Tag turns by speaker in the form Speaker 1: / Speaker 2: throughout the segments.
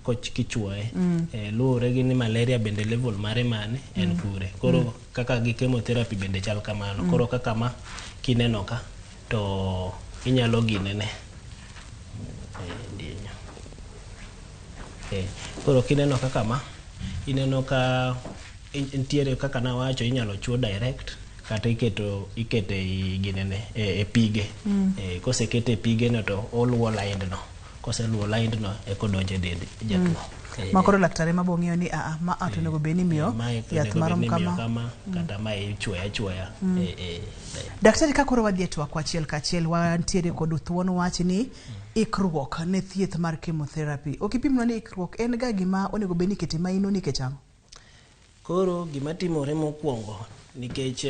Speaker 1: koch kichuoye. Luwore gi ni malaria bende level mare mane en kure. Koro kaka gi chemotherapy bende chal kamano. Koro kaka ma kineno ka to inyalo ginene. Ndienyo. Koro kineno kaka ma, ineno ka nitiere kaka nawacho, inyalo chuo direct kata ikete e ginene e pige. Kosekete e pige no to oluwo line no. Koseluwo line no eka odonjo e dend jatuo.
Speaker 2: Ma koro laktar ema bo ng'iyo ni aa ma to onego bed ni imiyo
Speaker 1: Mae to
Speaker 2: yath
Speaker 1: onego
Speaker 2: marom
Speaker 1: bed ni imiyo
Speaker 2: kama.
Speaker 1: Kama kata mae ichuoyo achuoya.
Speaker 2: Daktari, ka koro wadhi e twak achiel kachiel, wantiere kod thuon wach ni ikruok ne thieth mar chemotherapy. Ok ipimnwa ni ikruok en ga gima onego bed ni ikete maino nikech ang'o?
Speaker 1: Koro gima timore mokwongo nikech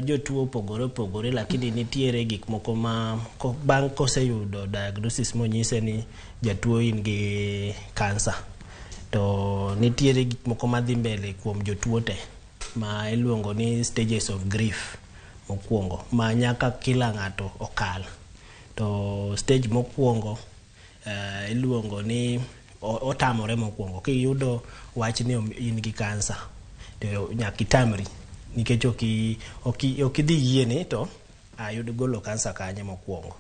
Speaker 1: jotuo opogore opogore, lakini nitiere gik moko ma bang' koseyudo diagnosis monyise ni jatuo in gi kansa, to nitiere gik moko madhi mbele kuom jotuo te ma iluongo ni stages of grief mokwongo ma nyaka kila ng'ato okal. To stage mokwongo iluongo ni otamore mokwongo. Kiyudo wach ni in gi kansa to nyaka itamri nikech ok idhi yie ni to ayud golo kansa kanye mokwongo.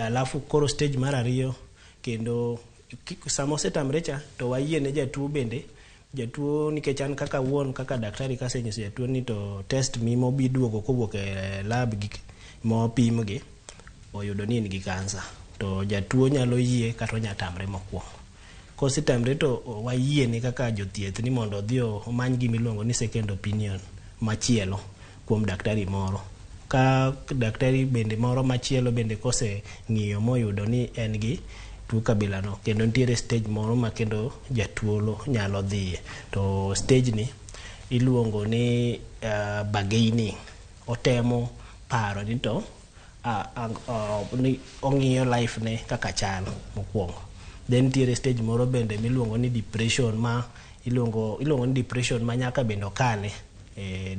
Speaker 1: Alafu koro stage mar ariyo kendo sama osetamre cha to wayie ne jatuo bende, jatuo nikech an kaka wuon kaka daktari kasenyiso jatuo ni to test mi mobi duogo kowuok e lab gi mopim gi oyudo ni in gi kansa, to jatuo nyalo yie kata onya tamre mokwongo. Kosetamre to wayiene kaka jothieth ni mondo odhi omany gima iluongo ni second opinion machielo kuom daktari moro. Ka daktari bende moro machielo bende koseng'iyo moyudo ni en gi tuo kabila no, kendo nitiere stage moro ma kendo jatuo nyalo dhiye. To stage ni iluongo ni bargaining. Otemo paro ni to ni ong'iyo life ne kaka chal mokwongo. Then nitiere stage moro bende miluongo ni depression, ma iluongo ni depression ma nyaka bende okale,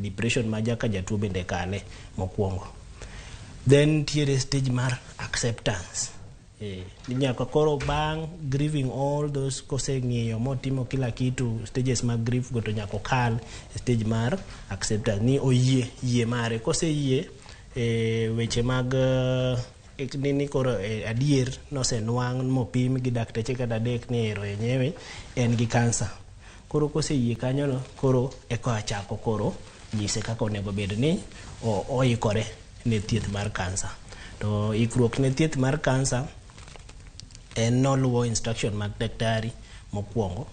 Speaker 1: depression ma nyaka jatuo bende kale mokwongo. Then nitiere stage mar acceptance. Nyaka koro bang' grieving all those, koseng'iyo motimo kila kitu, stages mag grief go, to nyaka okal e stage mar acceptance ni oyie, yie mare. Koseyie weche mag ni koro adier nosenwang' mopim gi dakteche kata adek ni ero yenyewe en gi kansa. Koro koseyie kanyono, koro eka achako koro nyise kaka onego bed ni oikore ne thieth mar kansa. To ikruok ne thieth mar kansa en noluwo instruction mag daktari mokwongo.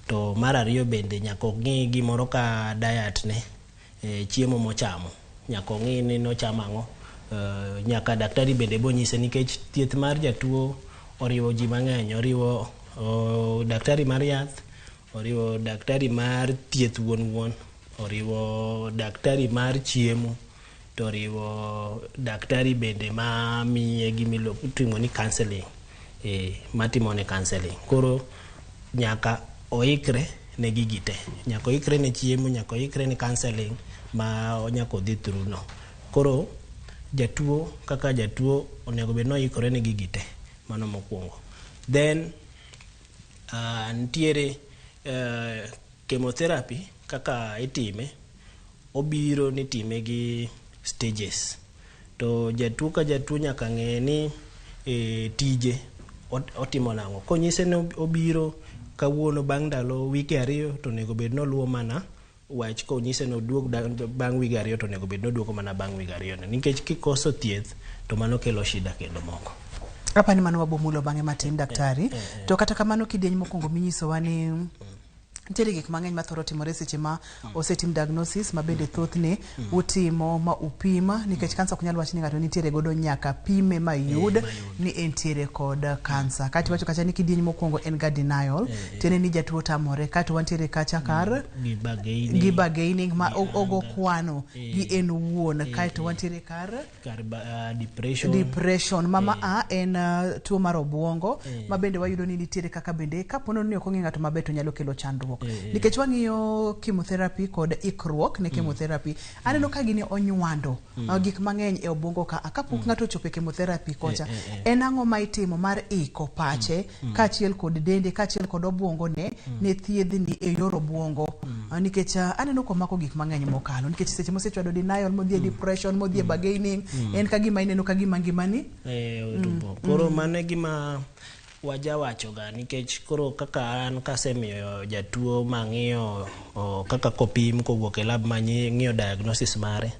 Speaker 1: To mar ariyo bende nyaka ong'i gimoro ka diet ne, chiemo mochamo, nyaka ong'i ni nochamo ang'o. Nyaka daktari bende bonyise nikech thieth mar jatuo oriwo ji mang'eny, oriwo daktari mar yath, oriwo daktari mar thieth wuon wuon, oriwo daktari mar chiemo, to oriwo daktari bende ma miye gimiluongo ni counseling, matimone counseling. Koro nyaka oikre ne gigi te, nyaka oikre ne chiemo, nyaka oikre ne counseling ma nyaka odhi through no. Koro jatuo kaka jatuo onego bed ni oikore ne gigi te, mano mokwongo. Then nitiere chemotherapy kaka itime, obiro ni itime gi stages. To jatuo ka jatuo nyaka ng'e ni tije otimo nang'o. Konyise ni obiro kawuono bang' ndalo wike 2, to onego bed ni oluwo mana wach. Konyise ni oduog bang' wige 2, to onego bed ni oduogo mana bang' wige 2 no. Nikech kikoso thieth to mano kelo shida kendo moko.
Speaker 2: Apani mano wabomulo bang'e matin, daktari. To kata kamano, kidieny mokwongo minyisowa ni nitiere gik mang'eny mathoro timore seche ma osetim diagnosis, ma bende thothne utimo ma upima, nikech kansa ok nyal wach ni ng'ato nitiere godo, nyaka pime ma yud ni entiere kod kansa. Kaeto iwacho kacha ni kidieny mokwongo en ga denial, tiende ni jatuo tamore. Kaeto wantiere kacha kar
Speaker 1: gi bargaining,
Speaker 2: gi bargaining ma
Speaker 1: gi
Speaker 2: ogo
Speaker 1: anger.
Speaker 2: Kwano gi en wuon. Kaeto wantiere kar
Speaker 1: kar depression.
Speaker 2: Depression ma a en tuo mar obuongo ma bende wayudo ni nitiere kaka bende kapo ni ok ong'e ng'ato maber to nyalo kelo chandruok. ikruok. Nikech wang'iyo chemotherapy kod ikruok ne chemotherapy, aneno ka gini onywando gik mang'eny e obwongo ka. Kapok ng'ato ochopo e chemotherapy kocha, en ang'o ma itimo mar iko pache kaachiel kod dende kaachiel kod obwongone ne thiedhni e yor obwongo? Nikech aneno komako gik mang'eny mokalo. Nikech seche mosechwado denial, modhi e depression, modhi e bargaining, en ka gima ineno ka gima ngimani
Speaker 1: Orumo. Koro mano e gima wajawachoga nikech koro kaka an kasemiyo jatuo mang'iyo kaka kopim kowuok e lab mang'iyo diagnosis mare,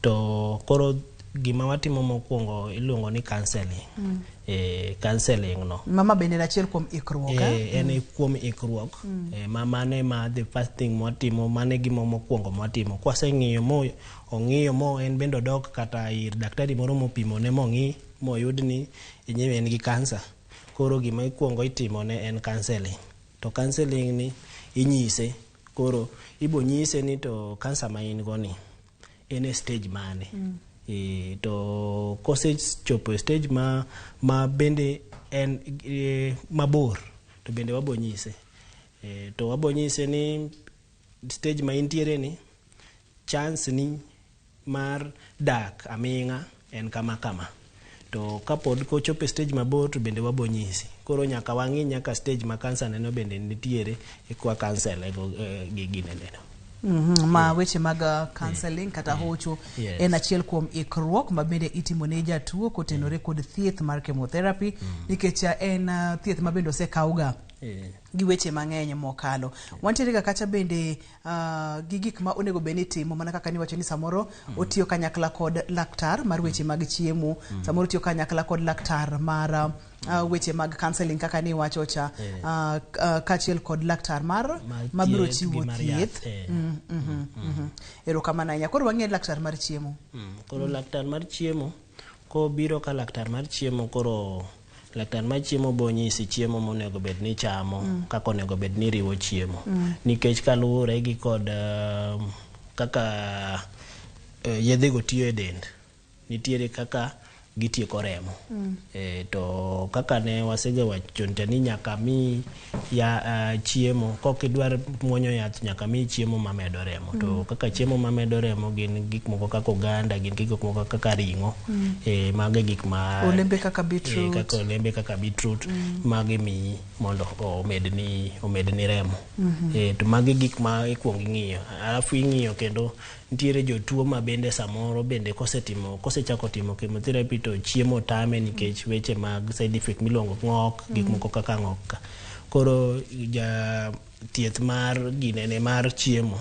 Speaker 1: to koro gima watimo mokwongo iluongo ni counseling. Counseling no
Speaker 2: Mama bende en achiel kuom ikruok.
Speaker 1: En kuom ikruok. Ma mano ema the first thing mwatimo, mano e gima mokwongo mwatimo. Kwaseng'iyo mo ong'iyo mo en bende odok kata ir daktari moro mopimone mong'i moyud ni enyewe en gi kansa. Koro gima ikuongo itimone en counseling. To counseling ni inyise, koro ibo nyise ni to kansa ma in go ni en e stage mane. To kosechopo e stage ma bende en mabor, to bende wabo nyise. To wabo nyise ni stage ma intiere ni chance ni mar dak aming'a en kama kama. To kapod kochopo e stage mabor to bende wabo nyisi. Koro nyaka wang'i nyaka stage ma kansa neno bende nitiere ekwa counsel go gi ginene.
Speaker 2: Ma weche mag counseling kata hocho en achiel kuom ikruok ma bende itimo ne jatuo kotenore kod thieth mar chemotherapy, nikech en thieth ma bende osekawga gi weche mang'eny mokalo. Wantiere ga kacha bende gi gik ma onego bed ni itimo, mana kaka niwacho ni samoro otiyo kanyakla kod laktar mar weche mag chiemo, samoro otiyo kanyakla kod laktar mar weche mag counseling kaka niwacho cha, kaachiel kod laktar mar mabiro chiwo thieth. Erokamano ahinya. Koro wang'e laktar mar chiemo.
Speaker 1: Koro laktar mar chiemo, kobiro ka laktar mar chiemo, koro laktar mar chiemo bo nyisi chiemo monego bed ni ichamo, kaka onego bed ni iriwo chiemo. Nikech kaluwore gi kod kaka yedhe go tiyo e dend, nitiere kaka gitieko remo. To kaka ne wasegawacho chon cha ni nyaka mi ya chiemo, kok idwar muonyo yath nyaka mi chiemo mamedo remo. To kaka chiemo mamedo remo gin gik moko kaka oganda, gin gik moko kaka ring'o. Mago e gik ma
Speaker 2: olembe kaka beetroot.
Speaker 1: Kaka olembe kaka beetroot, magi miyi mondo omedni remo. To magi gik ma ikuongo ing'iyo. Alafu ing'iyo kendo nitiere jotuo ma bende samoro bende kosechako timo chemotherapy to chiemo tame nikech weche mag side effect miluongo ng'ok, gik moko kaka ng'ok ka. Koro ja thieth mar ginene mar chiemo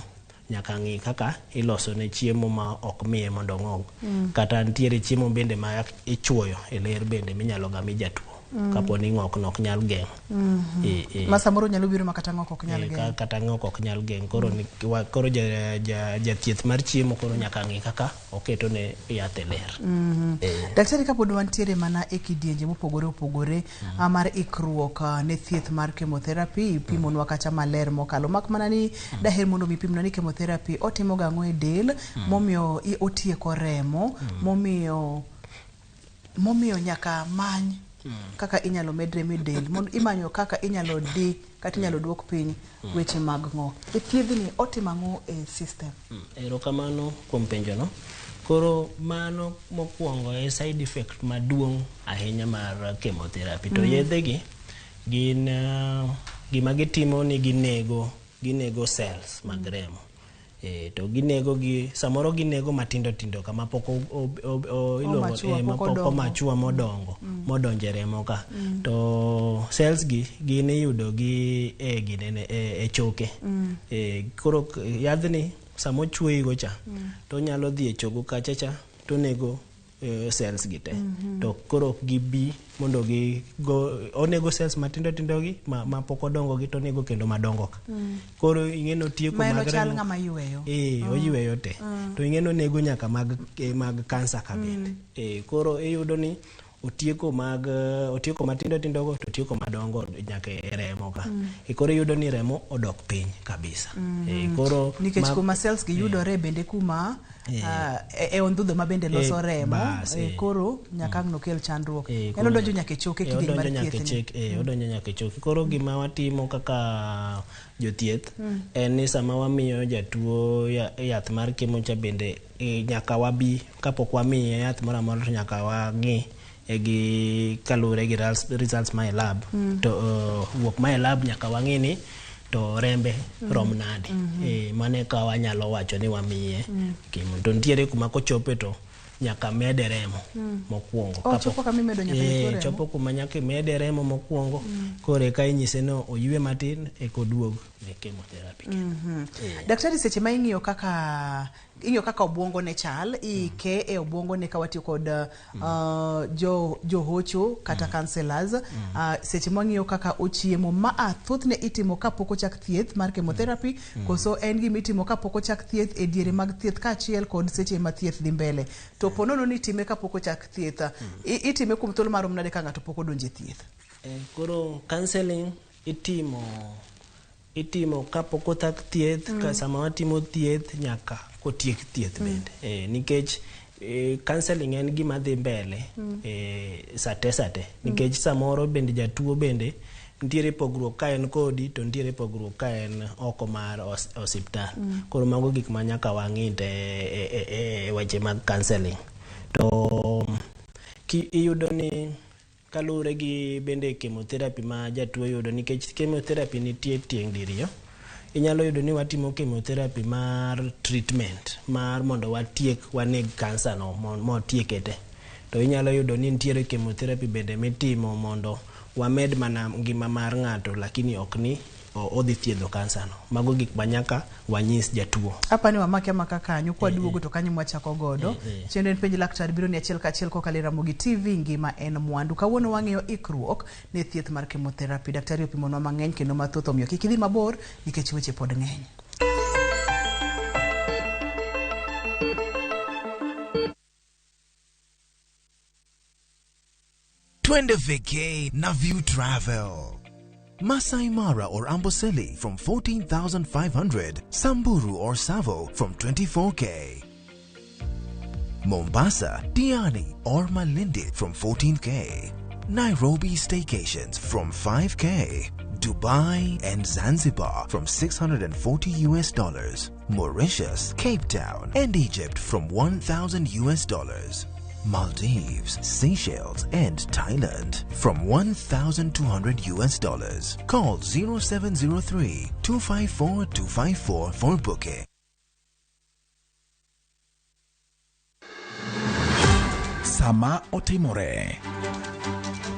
Speaker 1: nyaka ng'i kaka iloso ne chiemo ma ok miye mondo ong'og. Kata nitiere chiemo bende ma ichuoyo e ler bende minyalo ga mi jatuo kapo ni ng'ok no ok nyal geng'o.
Speaker 2: Ma samoro nyalo biro ma kata ng'ok ok nyal geng'o.
Speaker 1: Kata ng'ok ok nyal geng'. Koro koro jathieth mar chiemo koro nyaka ng'i kaka oketo ne yath e ler.
Speaker 2: Daktari, kapod wantiere mana e kidienje mopogore opogore mar ikruok ne thieth mar chemotherapy, ipimonwa kacha maler mokalo. Mak mana ni daher mondo mi ipimnwa ni chemotherapy otimo gang'o e del, momiyo otieko remo, momiyo nyaka many kaka inyalo med remo e del, mondo imanyo kaka inyalo di kata inyalo duok piny weche mag ng'ok. E thiedhni otimo ang'o e system?
Speaker 1: Erokamano kuom penjo no. Koro mano mokwongo e side effect maduong' ahinya mar chemotherapy. To yedhe gi gin gima gitimo ni ginego cells mag remo. To ginego gi samoro ginego matindo tindo kama pok iluongo mapok omachua modongo modonjo e remo ka. To cells gi gin iyudo gi e ginene e choke. Koro yadhni sama ochuoyi go cha to onyalo dhi e chogo kacha cha to onego cells gi te. To koro ok gibi mondo gi go onego cells matindo tindo gi ma pok odongo gi to onego kendo madongo ka. Koro ing'e ni otieko mag
Speaker 2: remo. Ng'ama yweyo.
Speaker 1: Oyweyo te. To ing'e ni onego nyaka mag kansa ka bende. Koro iyudo ni Otieko mag otieko matindo tindo go to otieko madongo nyaka e remo ka. Koro iyudo ni remo odok piny kabisa. Koro
Speaker 2: nikech kuma cells gi yudore bende kuma e ondhudho ma bende loso remo, koro nyaka ang' nokel chandruok. En odonjo nyaka e choke kidieny mar thieth
Speaker 1: ni. Odonjo nyaka e choke. Koro gima watimo kaka jothieth en ni sama wamiyo jatuo yath mar chemo cha bende nyaka wabi kapok wamiye yath moro amora to nyaka wang'i gi kaluwore gi results ma e lab. To wuok ma e lab nyaka wang'i ni to rembe rom nade. Mano eka wanyalo wacho ni wamiye chemo. To nitiere kuma kochope to nyaka mede remo mokwongo.
Speaker 2: Chopo kama imedo nyaka remo.
Speaker 1: Chopo kuma nyaka imede remo mokwongo. Koro eka inyise ni oywe matin eka oduog ne chemotherapy.
Speaker 2: Daktari, seche ma ing'iyo kaka obwongo ne chal, ike e obwongo ne ka watiyo kod johocho kata counselors, seche ma wang'iyo kaka ochiemo, ma thothne itimo kapok ochak thieth mar chemotherapy, koso en gima itimo kapok ochak thieth, e diere mag thieth kaachiel kod seche ma thieth dhi mbele. To po nono ni itime kapok ochak thieth, itime kuom thuolo marom nade ka ng'ato pok odonjo e thieth?
Speaker 1: Koro counseling itimo kapok ochak thieth, ka sama watimo thieth nyaka kotiek thieth bende. Nikech counseling en gima dhi mbele sate nikech samoro bende jatuo bende nitiere pogruok ka en kodi to nitiere pogruok ka en oko mar osiptal. Koro mago gik ma nyaka wang'i te e weche mag counseling. To iyudo ni kaluwore gi bende chemotherapy ma jatuo yudo, nikech chemotherapy nitie tieng' diriyo. Inyalo yudo ni watimo chemotherapy mar treatment mar mondo watiek waneg kansa no motieke te. To inyalo yudo ni nitiere chemotherapy bende mitimo mondo wamed mana ngima mar ng'ato, lakini ok ni odhi thiedho kansa no. Mago gik ma nyaka wanyis jatuo.
Speaker 2: Apani wamake amaka kanyo kwaduogo to kanyo mwachako godo. Chenro en Penj Laktar biro ni achiel kachiel kokalo e Ramogi TV. Ngima en mwandu. Kawuono wang'iyo ikruok ne thieth mar chemotherapy. Daktari opimonwa mang'eny kendo mathoth, omiyo kik idhi mabor nikech weche pod ng'eny.
Speaker 3: Twende vacay na View Travel. Masai Mara or Amboseli from 14,500, Samburu or Savo from 24K. Mombasa, Diani or Malindi from 14K. Nairobi staycations from 5K. Dubai and Zanzibar from $640 US. Mauritius, Cape Town and Egypt from $1,000 US. Maldives, Seychelles and Thailand from $1,200 US. Call 0703 254 254 for booking.
Speaker 4: Sama otimore,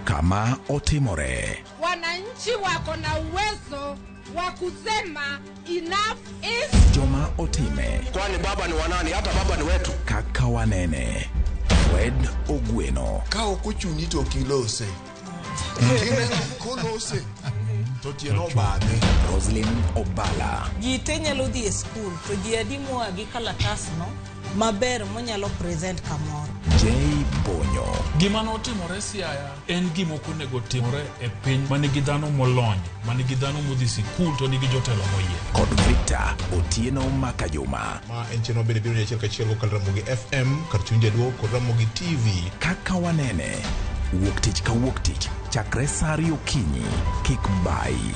Speaker 4: kama otimore.
Speaker 5: Wananchi wako na uwezo wa kusema enough is
Speaker 4: Joma otime.
Speaker 6: Kwani baba ni wanani? Hata baba ni wetu.
Speaker 4: Kaka wanene. Fred Ogweno.
Speaker 7: Ka ok ochuni to ok ilose. Kolose to tiende obadhe.
Speaker 4: Roslyn Obala.
Speaker 8: Ji te nyalo dhi e skul to ji adi moa gi kalatas no maber monyalo present kamoro.
Speaker 4: J Bonyo.
Speaker 9: Gima notimore Siaya en gima ok onego timore e piny manigi dhano molony, manigi dhano modhi sikul to nigi jotelo moyier.
Speaker 4: Kod Victor Otieno Makajuma.
Speaker 7: Ma en chenro bende biro ni achiel kachiel kokalo Ramogi FM kar chuny jaluo kod Ramogi TV.
Speaker 4: Kaka wanene. Wuok tich ka wuok tich chakre saa ariyo okinyi. Kik bayi.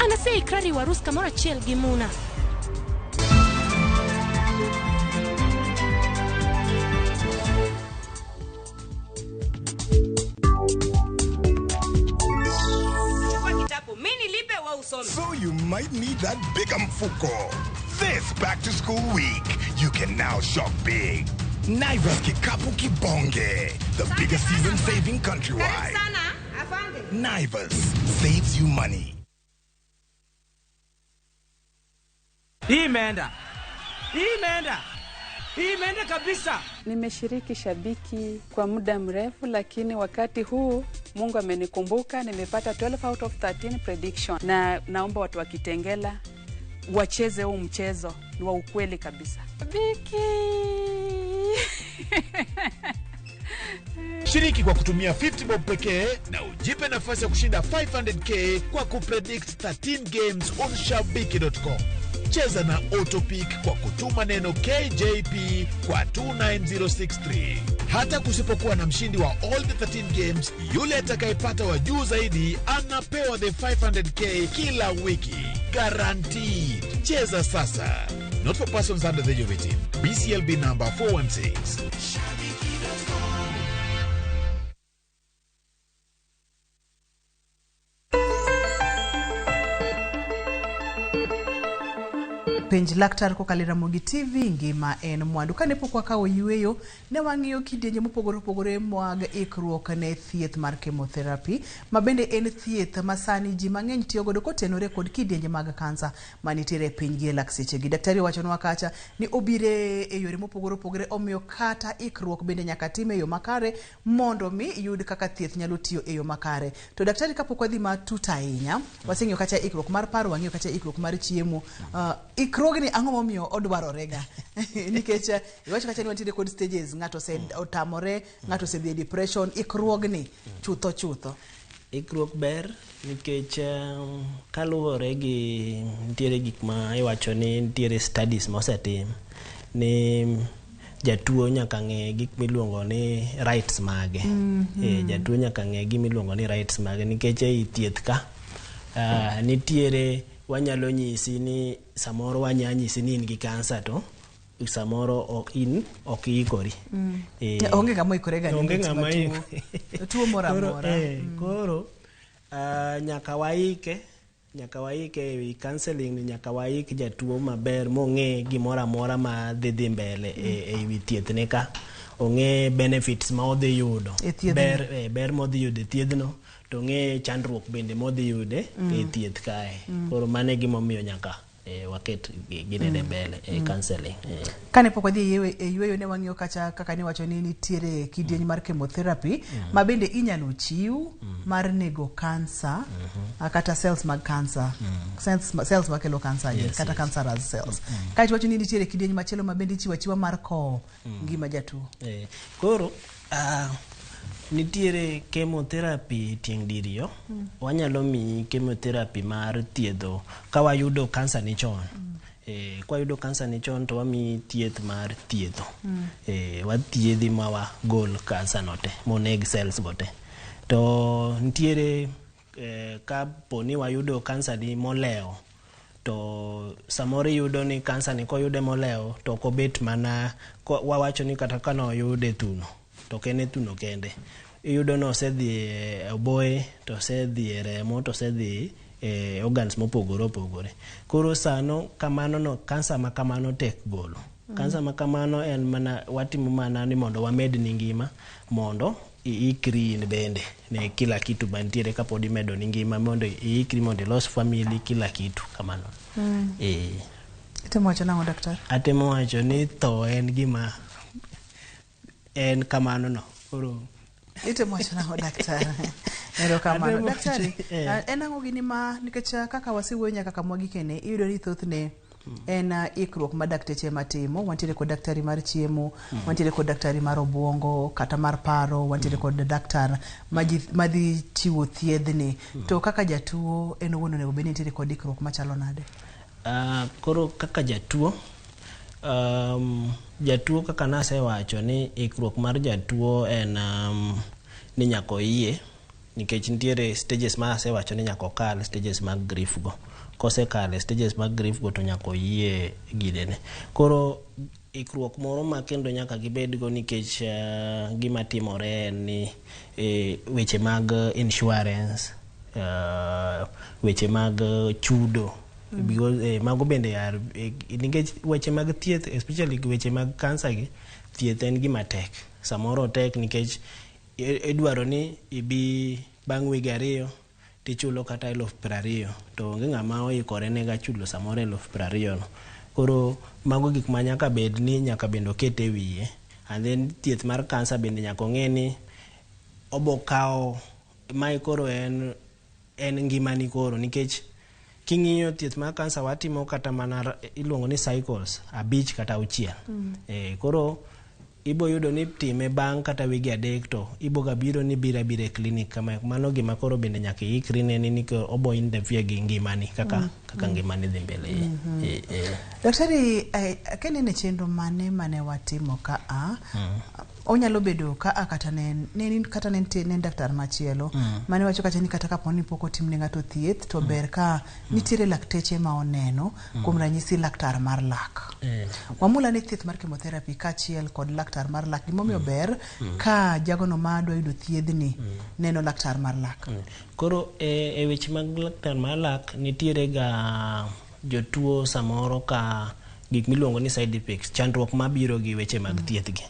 Speaker 10: Anaseikra riwo arus kamoro achiel gi Muna.
Speaker 5: Chukua kitabu, mimi nilipe wewe usome.
Speaker 11: So you might need that big mfuko. This back to school week, you can now shop big. Naivas Kikapu Kibonge, the biggest season saving countrywide.
Speaker 5: Karibu sana, afande.
Speaker 11: Naivas saves you money.
Speaker 12: Hii imeenda. Hii imeenda. Hii imeenda kabisa.
Speaker 13: Nimeshiriki shabiki kwa muda mrefu, lakini wakati huu Mungu amenikumbuka, nimepata 12 out of 13 prediction, na naomba watu wa Kitengela wacheze huu mchezo, ni wa ukweli kabisa. Biki
Speaker 14: Shiriki kwa kutumia 50 bob pekee na ujipe nafasi ya kushinda 500K kwa kupredict 13 games on shabiki.com. Cheza na Autopick kwa kutuma neno KJP kwa 29063. Hata kusipokuwa na mshindi wa all the 13 games, yule atakayepata wa juu zaidi anapewa the 500K kila wiki. Guaranteed. Cheza sasa. Not for persons under the age of 18. BCLB number 416.
Speaker 2: Penj laktar kokalo e Ramogi TV ngima en mwandu. Kane pok wakawo yueyo, ne wang'iyo kidienje mopogore opogore mag ikruok ne thieth mar chemotherapy, ma bende en thieth ma sani ji mang'eny tiyo godo kotenore kod kidienje mag kansa manitiere e piny gi e lak sechegi. Daktari owachonwa kacha ni obire e yore mopogore opogore, omiyo kata ikruok bende nyaka tim e yo makare mondo mi iyud kaka thieth nyalo tiyo e yo makare. To daktari, kapok wadhi matut ahinya, waseng'iyo kacha ikruok mar paro, wang'iyo kacha ikruok mar chiemo. Ikruogni ang'o momiyo odwarore ga? Nikech iwacho kacha ni wantiere kod stages, ng'ato otamore, ng'ato osedhi e depression, ikruogni chutho chutho.
Speaker 1: Ikruok ber nikech kaluwore gi nitiere gik ma iwacho ni nitiere studies mosetim ni jatuo nyaka ng'e gik miluongo ni rights mage. Jatuo nyaka ng'e gimiluongo ni rights mage nikech ei thieth ka nitiere wanyalo nyisi ni samoro wanya nyisi ni in gi kansa to samoro ok in ok iikori.
Speaker 2: Onge ng'ama oikore ga ne
Speaker 1: Onge
Speaker 2: bet
Speaker 1: ng'ama
Speaker 2: matuo.
Speaker 1: oikore.
Speaker 2: Tuo moro
Speaker 1: Koro,
Speaker 2: amora.
Speaker 1: Koro nyaka waike ewi counseling ni nyaka waik jatuo maber mong'e gimoro amora ma dhi dhi mbele e wi thiethne ka ong'e benefits ma odhi yudo
Speaker 2: E thiedhno.
Speaker 1: ber, ber modhi yudo e thiedhno to ong'e chandruok bende modhi yude e thieth kae. Koro mano e gimomiyo nyaka waket ginene mbele e counseling.
Speaker 2: Kane pok wadhi e yueyo ne wang'iyo kacha kaka niwacho ni nitiere kidieny mar chemotherapy ma bende inyalo chiw mar nego kansa kata cells mag kansa, cells makelo kansa gi, kata cancerous cells. Kaeto iwacho ni nitiere kidieny machielo ma bende ichiwo achiwa mar kowo ngima jatuo.
Speaker 1: Koro nitiere chemotherapy tieng' diriyo. Wanyalo miyi chemotherapy mar thiedho ka wayudo kansa ni chon. Kwayudo kansa ni chon to wamiyi thieth mar thiedho. Wathiedhi ma wagol kansa no te moneg cells go te. To nitiere kapo ni wayudo kansa ni molewo to samoro iyudo ni kansa ni koyude molewo to ok obet mana wawacho ni kata ka noyude thuno to ok en e thuno kende. Iyudo ni osedhi e oboye to osedhi e remo to osedhi e organs mopogore opogore. Koro sano kamano no kansa ma kamano tek golo. Kansa ma kamano en mana watimo mana ni mondo wamed ni ngima mondo iikri in bende ne kila kitu mantiere kapod imedo ni ngima mondo iikri mondo ilos family kila kitu kamano.
Speaker 2: Itemo wacho nang'o daktari?
Speaker 1: Atemo wacho ni tho en gima en kamano no. Koro
Speaker 2: Itemo wacho nang'o daktari? Erokamano.
Speaker 1: Atemo
Speaker 2: Daktari,
Speaker 1: wacho,
Speaker 2: en ang'o gini ma nikech kaka wasewuoyo nyaka kama wagikene, iyudo ni thothne en ikruok ma dakteche ema timo. Wantiere kod daktari mar chiemo, wantiere kod daktari mar obuongo kata mar paro, wantiere kod daktar madhi chiwo thiedhni. To kaka jatuo en owuon onego bed ni nitiere kod ikruok machalo nade?
Speaker 1: Koro kaka jatuo, jatuo kaka nasewacho ni ikruok mar jatuo en ni nyaka oyie nikech nitiere stages ma asewacho ni nyaka okal stages mag grief go. Kosekalo stages mag grief go to nyaka oyie ginene. Koro ikruok moro ma kendo nyaka gibedgo nikech gima timore en ni weche mag insurance, weche mag chudo. Because mago bende are nikech weche mag thieth especially weche mag kansa gi thieth en gima tek. Samoro otek nikech idwaro ni ibi bang' wige 2 tichulo kata 20,000 to onge ng'ama oikore ne ga chulo samoro 20,000 no. Koro mago gik ma nyaka bed ni nyaka bende oket e wiye. And then thieth mar kansa bende nyaka ong'e ni obo kawo Mae koro en ngimani koro, nikech king'iyo thieth mar kansa watimo kata mana iluongo ni cycles 5 kata 6. Koro ibo yudo ni time bang' kata wige 3 to iboga biro ni bira e clinic kama. Mano gima koro bende nyaka iikri ne ni obo interfere gi ngimani kaka ngimani dhi mbele.
Speaker 2: Daktari, kinene chenro mane watimo ka a onyalo bedo ka a kata ne ne daktar machielo mane wacho kacha ni kata kapo ni pok otim ne ng'ato thieth to ber ka nitiere lakteche ma oneno, kuom ranyisi laktar mar lak. Wamula ni thieth mar chemotherapy kaachiel kod laktar mar lak, gimomiyo ber ka jagono ma dwa yudo thiedhni neno laktar mar lak.
Speaker 1: Koro e weche mag laktar mar lak nitiere ga jotuo samoro ka gik miluongo ni side effects, chandruok mabiro gi weche mag thieth gi.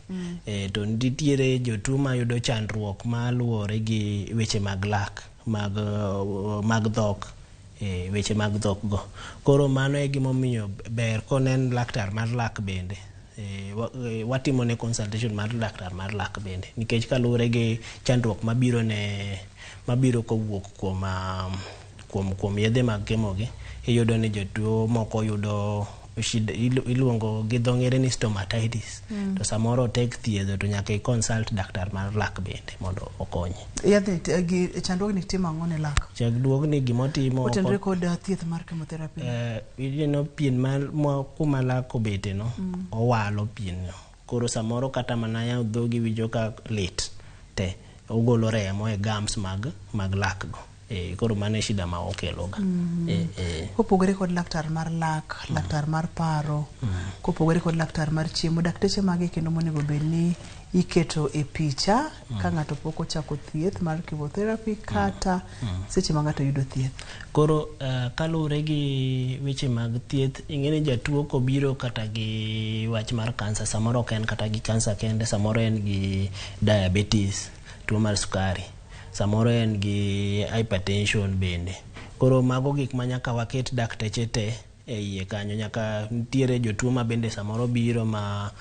Speaker 1: To nitiere jotuo mayudo chandruok maluwore gi weche mag lak, mag dhok, weche mag dhok go. Koro mano e gimomiyo ber konen laktar mar lak bende. Watimo ne consultation mar laktar mar lak bende, nikech kaluwore gi chandruok mabiro kowuok kuom yedhe mag kemo gi, iyudo ni jotuo moko yudo shida iluongo gi dho ngere ni stomatitis. To samoro tek thiedho to nyaka i consult daktar mar lak bende mondo okonye.
Speaker 2: Yadhe gi chandruogni timo ang'o ne lak?
Speaker 1: Chandruogni gimotimo
Speaker 2: otenore kod thieth mar chemotherapy.
Speaker 1: Ineno pien mar kuma lak obete no, owalo pien no. Koro samoro kata mana yawo dhogi winjo ka lit te, ogolo remo e gums mag lak go. Koro mano e shida ma okeloga.
Speaker 2: Kopogore kod laktar mar lak, laktar mar paro, kopogore kod laktar mar chiemo, dakteche mage kendo monego bed ni iketo e picha ka ng'ato pok ochako thieth mar chemotherapy kata seche ma ng'ato yudo thieth?
Speaker 1: Koro kaluwore gi weche mag thieth, ing'e ni jatuo kobiro kata gi wach mar kansa, samoro ok en kata gi kansa kende, samoro en gi diabetes, tuo mar sukari, samoro en gi hypertension bende. Koro mago gik ma nyaka waket dakteche te e iye kanyo. Nyaka nitiere jotuo ma bende samoro biro ma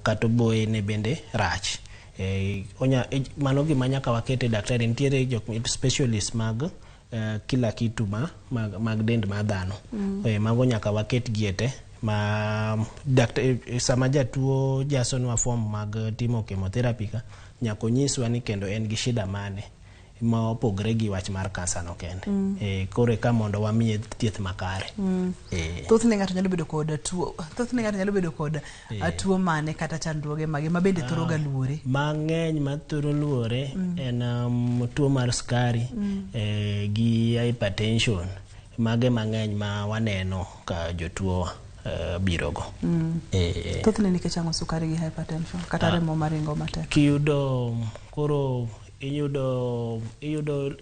Speaker 1: kata oboye ne bende rach. Mano gima nyaka wakete daktari. Nitiere jok specialist mag kila kitu mag dend mar dhano. Mago nyaka waket gi te ma sama jatuo jasonwa form mag timo chemotherapy ka, nyaka onyiswa ni kendo en gi shida mane ma opogre gi wach mar kansa no kende. Koro eka mondo wamiye thieth makare.
Speaker 2: Thothne ng'ato nyalo bedo kod tuo, thothne ng'ato nyalo bedo kod tuo mane kata chandruoge mage ma bende thoro ga luore?
Speaker 1: Mang'eny ma thoro luore en tuo mar sukari gi hypertension. Mage mang'eny ma waneno ka jotuo birogo.
Speaker 2: Thothne nikech ang'o sukari gi hypertension kata remo maringo matek?
Speaker 1: Kiyudo koro iyudo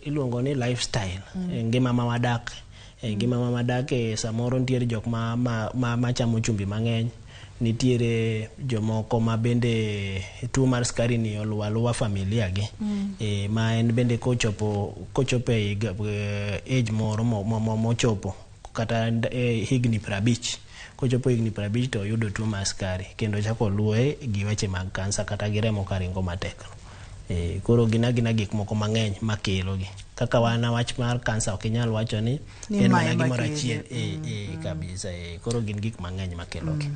Speaker 1: iluongo ni lifestyle, ngima ma wadak. Ngima ma wadak samoro nitiere jok ma chamo chumbi mang'eny, nitiere jomoko ma bende tuo mar sukari ni oluwo aluwa familia gi. Ma en bende kochopo e age moro mochopo kata higni 50, kochopo higni 50 to oyudo tuo mar sukari kendo chako luwe gi weche mag kansa kata gi remo karingo matek. Koro gin agina gik moko mang'eny makelo gi. Kaka wan wach mar kansa ok inyal wacho ni en mana gimoro achiel kabisa. Koro gin gik mang'eny makelo gi.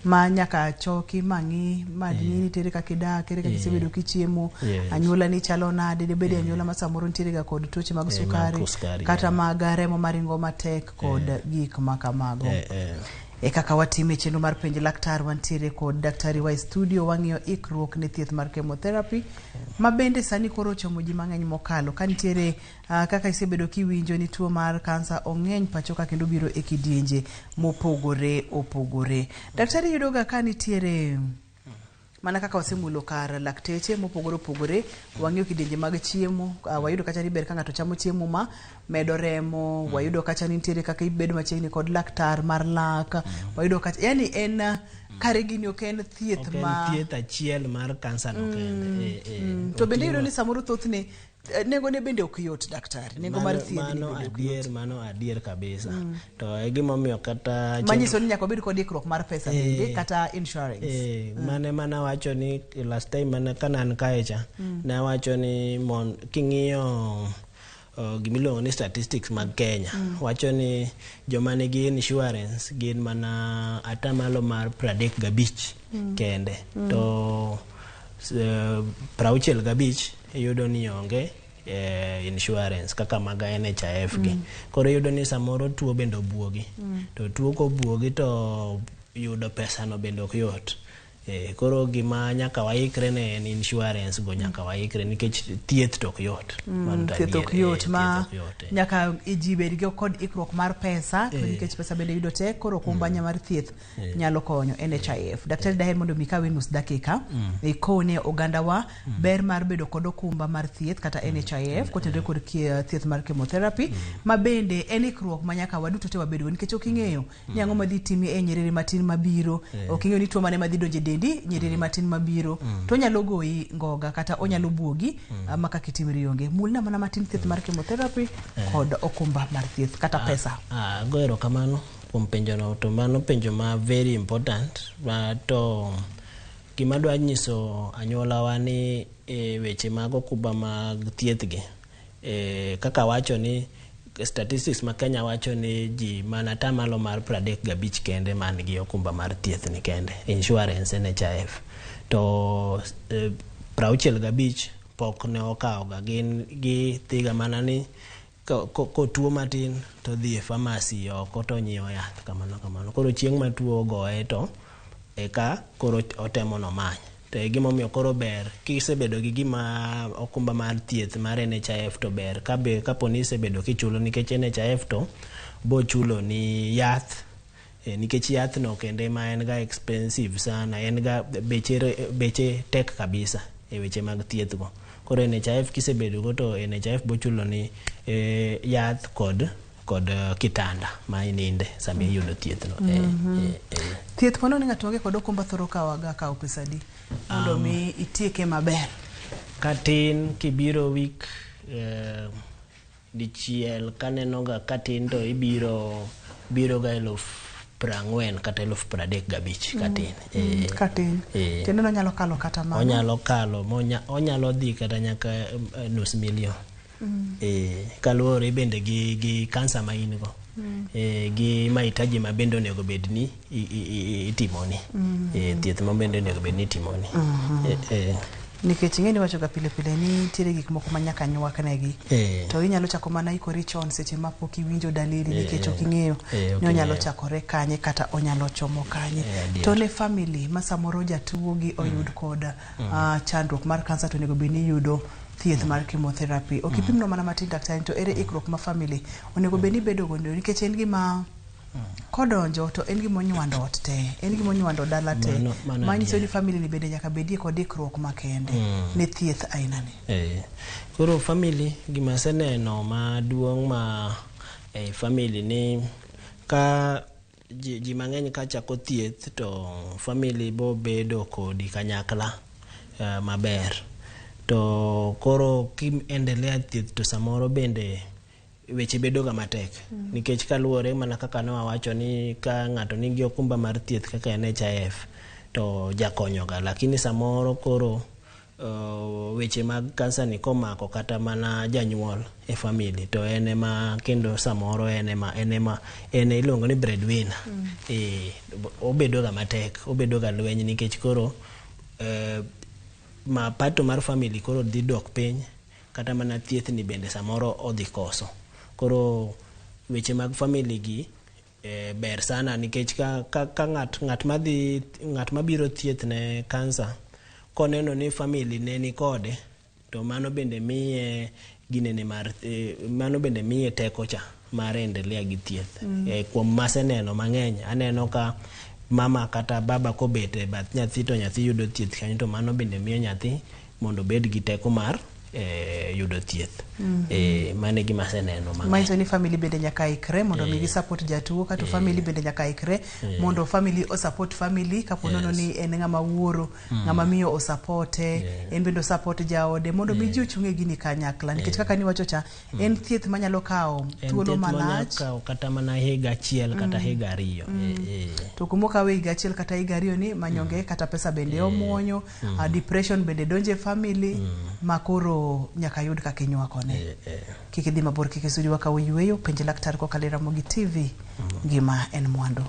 Speaker 2: Ma nyaka choki mang'i madni nitiere kaka idak, ere kaka isebedo kichiemo, anyuola ni chalo nade, dibed anyuola ma samoro nitiere ga kod tuoche mag sukari kata mag remo maringo matek kod gik ma kamago. E kaka watime chenro mar penj laktar, wantiere kod daktari wa e studio, wang'iyo ikruok ne thieth mar chemotherapy ma bende sani koro ochomo ji mang'eny mokalo. Ka nitiere kaka isebedo kiwinjo ni tuo mar kansa ong'eny pacho ka kendo biro e kidienje mopogore opogore. Daktari yudo ga ka nitiere mana kaka wasemulo kar lakteche mopogore opogore, wang'iyo kidienje mag chiemo, wayudo kacha ni ber ka ng'ato chamo chiemo ma medo remo, wayudo kacha ni nitiere kaka ibedo machiegni kod laktar mar lak, wayudo kacha yani en kare gini ok en thieth ma
Speaker 1: thieth achiel mar kansa no kende.
Speaker 2: To bende iyudo ni samoro thothne Nengo ne bende ok yot, daktari. Nengo mar thieth ni
Speaker 1: mano
Speaker 2: bende ok
Speaker 1: adier
Speaker 2: yot.
Speaker 1: Mano adier kabisa. To e gimomiyo kata
Speaker 2: Manyiso ni nyaka wabed kod ikruok mar pesa bende kata insurance.
Speaker 1: Mane mana wacho ni last time mana kana an kae cha, nawacho ni mon king'iyo gimiluongo ni statistics mag Kenya, wacho ni joma nigi insurance gin mana atamalo mar 35 kende, to 65 iyudo ni onge insurance kaka mag NHIF gi. Koro iyudo ni samoro tuo bende obuogi, to tuo kobuogi to yudo pesa no bende ok yot. Koro gima nyaka waikre ne en insurance go, nyaka waikre nikech thieth to ok yot. Mano to
Speaker 2: Thieth ok
Speaker 1: adier,
Speaker 2: yot ma
Speaker 1: thieth ok yot,
Speaker 2: nyaka ji bed gi kod ikruok mar pesa to nikech pesa bende yudo tek, koro okumba mar thieth nyalo konyo NHIF. Daktari, daher mondo mi kawe nus dakika ikone ogandawa ber mar bedo kod okumba mar thieth kata NHIF kotenore kod thieth mar chemotherapy, ma bende en ikruok ma nyaka waduto te wabedgo, nikech ok ing'eyo ni ang'o madhi timi e nyiriri matin mabiro. Ok ing'eyo ni tuo mane madhi donjo e dendi nyiriri matin mabiro, to onyalo goyi ngoga kata onyalo buogi ma kaka itimri onge. Mulna mana matin thieth mar chemotherapy kod okumba mar thieth kata pesa.
Speaker 1: Ago erokamano kuom penjono, to mano penjo ma very important. Ma to gima dwa nyiso anyuolawa ni e weche mag okumba mag thieth gi, kaka wacho ni statistics ma Kenya wacho ni ji mana atamalo mar 35 kende man gi okumba mar thieth ni kende, insurance NHIF, to 65 pok ne okawoga. Gin githiga mana ni kotuo matin to dhi e pharmacy oko to nyiewo yath kamano kamano. Koro chieng' ma tuo ogoye to eka koro otemo nomany. To e gimomiyo koro ber kisebedo gi gima okumba mar thieth mar NHIF, to ber kabe kapo ni isebedo kichulo, nikech NHIF to bochulo ni yath, nikech yath no kende ma en ga expensive sana, en ga beche tek kabisa e weche mag thieth go. Koro NHIF kisebedo go to NHIF bochulo ni yath kod kitanda ma ininde sama iyudo thieth no.
Speaker 2: Thieth mano ni ng'ato onge kod okumba thoro kawaga kawo pesa adi mondo mi itieke maber?
Speaker 1: Katin kibiro week dichiel, kaneno ga katin to ibiro biro ga 40,000 kata 35,000 katin.
Speaker 2: Katin. Tiende ni onyalo kalo kata mano.
Speaker 1: Onyalo kalo onyalo dhi kata nyaka nus million. Kaluwore bende gi kansa ma in go. Gi mahitaji ma bende onego bed ni itimoni. Thieth ma bende onego bed ni itimoni.
Speaker 2: Nikech ing'e ni iwacho ga pile pile ni nitiere gik moko ma nyaka nywak negi, to inyalo chako mana ikori chon seche ma pok iwinjo dalili, nikech ok ing'eyo
Speaker 1: Ok
Speaker 2: ni onyalo
Speaker 1: ing'eyo.
Speaker 2: chakore kanye kata onyalo chomo kanye.
Speaker 1: Adier.
Speaker 2: To ne family ma samoro jatuo gi oyud kod chandruok mar kansa to onego bed ni yudo thieth mar chemotherapy, ok ipimno mana matin, daktari, to ere ikruok ma family onego bed ni bedo go, nikech en gima kodonjo to en gima onywando ot te, en gima onywando dala te,
Speaker 1: Mano
Speaker 2: manyiso ni
Speaker 1: adier.
Speaker 2: family ni bende nyaka bedie kod ikruok makende ne thieth aina ni.
Speaker 1: Koro family, gima aseneno maduong' ma ei family ni ka ji mang'eny ka chako thieth to family bo bedo kodi kanyakla maber. To koro ki endelea thieth to samoro bende weche bedo ga matek, nikech kaluwore mana kaka ne wawacho ni ka ng'ato nigi okumba mar thieth kaka NHIF to jakonyo ga, lakini samoro koro weche mag kansa ni komako kata mana janyuol e family to en ema kendo samoro en ema en iluongo ni breadwinner. Obedo ga matek, obedo ga lweny, nikech koro mapato mar family koro dhi dok piny, kata mana thieth ni bende samoro odhi koso. Koro weche mag family gi ber sana, nikech ka ng'at mabiro thieth ne kansa koneno ni family ne ni kode, to mano bende miye ginene mar mano bende miye teko cha mar endelea gi thieth. Kuom maseneno mang'eny, aneno ka mama kata baba kobet e bath nyathi to nyathi yudo thieth kanyo, to mano bende miyo nyathi mondo obed gi teko mar yudo thieth. Mano e gima aseneno mang'eny.
Speaker 2: Manyiso ni family bende nyaka ikre mondo mi gisupport jatuo kata family bende nyaka ikre mondo family osupport family kapo nono ni en ng'ama wuoro, ng'ama miyo osupporte, en bende osupport jaode mondo mi ji ochung' e gini kanyakla nikech kaka niwacho cha en thieth manyalo kawo
Speaker 1: En
Speaker 2: thuolo
Speaker 1: thieth manyalo
Speaker 2: malach.
Speaker 1: kawo kata mana higa achiel kata higa 2.
Speaker 2: To kumokawe higa 1 kata higa 2 ni manyonge kata pesa bende omuonyo, depression bende donje e family ma koro nyaka yud kaka inywakone. Kik idhi mabor, kik isudi wakawo yueyo, penj laktar kokalo e Ramogi TV. Ngima en mwandu.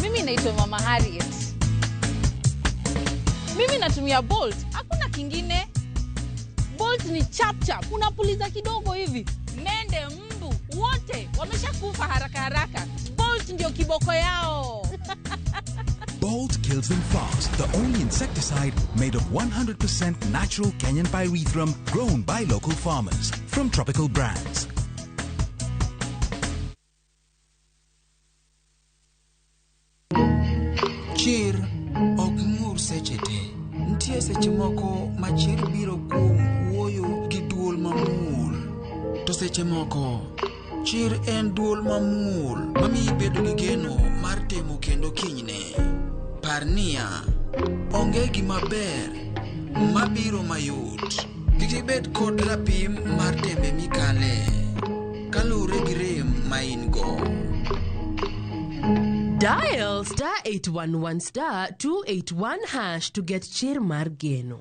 Speaker 15: Mimi naitwa Mama Harriet. Mimi natumia Bolt, hakuna kingine. Bolt ni chap chap, unapuliza kidogo hivi, mende, mbu wote wameshakufa haraka haraka. Bolt ndio kiboko yao.
Speaker 4: Bolt kills them fast, the only insecticide made of 100% natural Kenyan pyrethrum grown by local farmers from Tropical Brands.
Speaker 16: Chir ok ng'ur seche te. Nitie seche moko ma chir biro kuom wuoyo gi duol mamuol. To seche moko, chir en duol mamuol mamiyi bedo gi geno mar temo kendo kinyne. Par niya, onge gima ber mabiro mayot. Kik ibed kod rapim mar tembe mikale, kaluwore gi rem ma in go.
Speaker 17: Dial star 811 star 281 hash to get chir mar geno.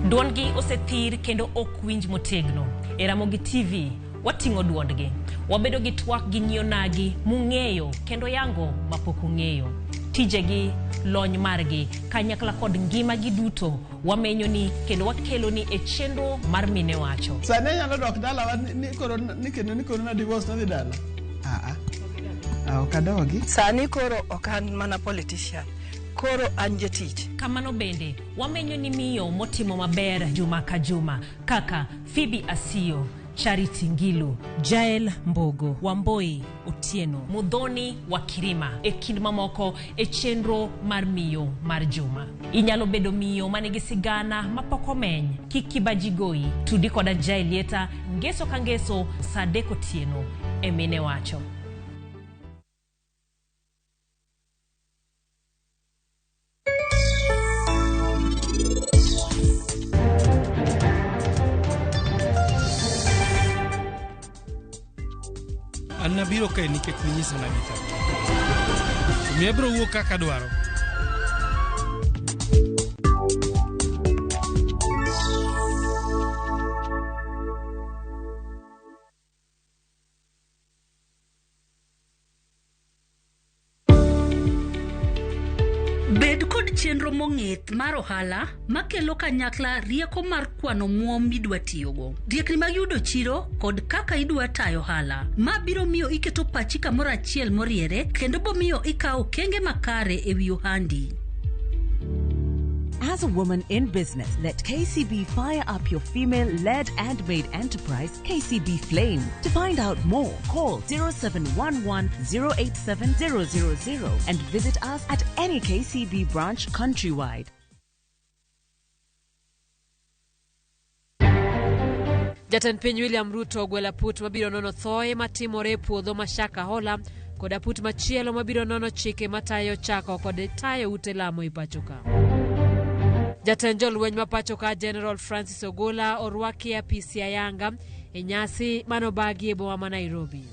Speaker 18: Duondgi osethir kendo ok winj motegno. E Ramogi TV, wating'o duondgi. Wabedo gi twak gi nyionagi mung'eyo kendo yango mapok ung'eyo. Tijegi, lony margi, kanyakla kod ngimagi duto wamenyoni kendo wakeloni e chenro mar Mine Wacho.
Speaker 19: Sani anyalo dok dalawa ni koro ni kendo ni koro na divorce nadhi dala. Ah, ok adogi.
Speaker 20: Sani koro ok an mana politician, koro an jatich.
Speaker 18: Kamano bende, wamenyo ni miyo motimo maber juma ka juma kaka Phoebe Asiyo, Charity Ngilu, Jael Mbogo, Wamboi Otieno, Mudhoni wa Kirima e kind mamoko e chenro mar miyo mar juma. Inyalo bedo miyo manigi sigana mapok omeny. Kik kibaji goyi. Tudi koda Jael Lieta ngeso ka ngeso saa 3 otieno e Mine Wacho.
Speaker 21: An nabiro kae nikech ninyisa na githo. Omiyo abiro wuok kaka adwaro.
Speaker 22: Bed kod chenro mong'ith mar ohala makelo kanyakla rieko mar kwano muom midwa tiyogo, riekni mag yudo chiro kod kaka idwa tayo ohala. Ma biro miyo iketo pachi kamoro achiel moriere kendo bomiyo ikawo okenge makare e wi ohandi.
Speaker 23: As a woman in business, let KCB fire up your female-led and made enterprise, KCB Flame. To find out more, call 0711 087 000 and visit us at any KCB branch countrywide.
Speaker 24: Jatend piny William Ruto ogwelo aput mabiro nono thoye matimore e puodho ma Shakahola kod aput machielo mabiro nono chike matayo chako kod tayo ute lamo e pacho ka. Jatend jolweny ma pacho ka General Francis Ogola orwaki e apisi ayanga e nyasi manobagi e boma ma Nairobi.